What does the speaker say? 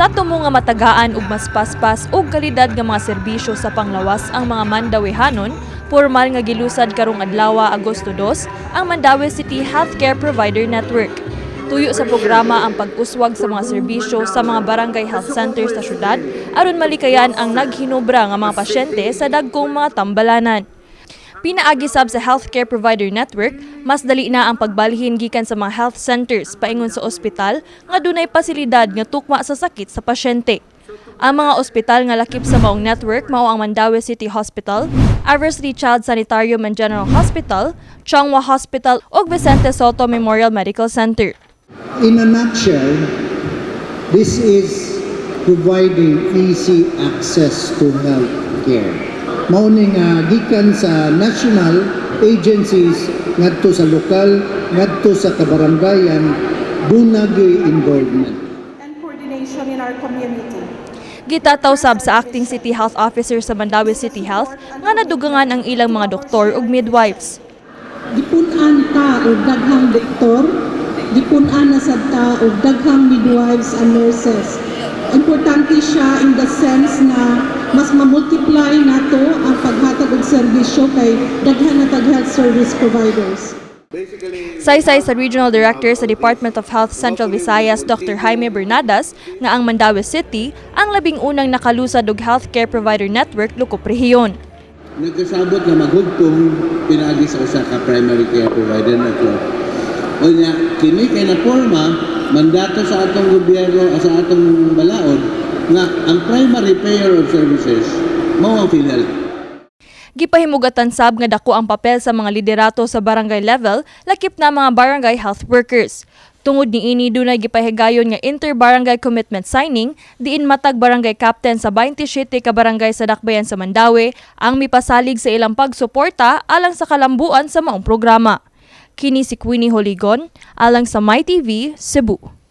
Sa tumo nga matagaan og mas paspas ug kalidad nga mga serbisyo sa panglawas ang mga Mandawihanon, formal nga gilusad karong adlaw, Agosto 2, ang Mandaue City Healthcare Provider Network. Tuyo sa programa ang pag-uswag sa mga serbisyo sa mga barangay health centers sa syudad aron malikayan ang naghinobra nga mga pasyente sa dagkong mga tambalanan. Pinaagi sab sa Healthcare Provider Network, mas dali na ang pagbalhin gikan sa mga health centers paingon sa ospital nga dunay pasilidad nga tukma sa sakit sa pasyente. Ang mga ospital nga lakip sa maong network mao ang Mandaue City Hospital, Eversley Child Sanitarium and General Hospital, Chong Hua Hospital ug Vicente Sotto Memorial Medical Center. In a nutshell, this is providing easy access to health care. Mao ni nga gikan sa national agencies ngadto sa lokal, ngadto sa kabarangayan, duna gyud involvement. And coordination in our community. Gitataw sab sa acting city health officer sa Mandaue City Health nga nadugangan ang ilang mga doktor ug midwives. Gipun-an ta og daghang doktor, gipun-an na sad ta og daghang midwives and nurses. Importante siya in the sense na mas ma-multiply nato ang paghatag og serbisyo kay daghan na tag health service providers. Saysay sa Regional Director sa Department of Health Central Visayas, Dr. Jaime Bernadas, nga ang Mandaue City ang labing unang nakalusad og healthcare provider network lokop rehiyon. Nagkasabot nga maghugpong pinaagi sa usa ka primary care provider network. Unya kini kay na porma mandato sa atong gobyerno, sa atong balaod, nga ang primary payer of services mao ang PhilHealth. Gipahimugatan sab nga dako ang papel sa mga liderato sa barangay level, lakip na mga barangay health workers. Tungod niini, dunay gipahigayon nga inter-barangay commitment signing diin matag barangay captain sa 27 ka barangay sa dakbayan sa Mandaue ang mipasalig sa ilang pagsuporta alang sa kalambuan sa maong programa. Kini si Queenie Holigon alang sa MyTV Cebu.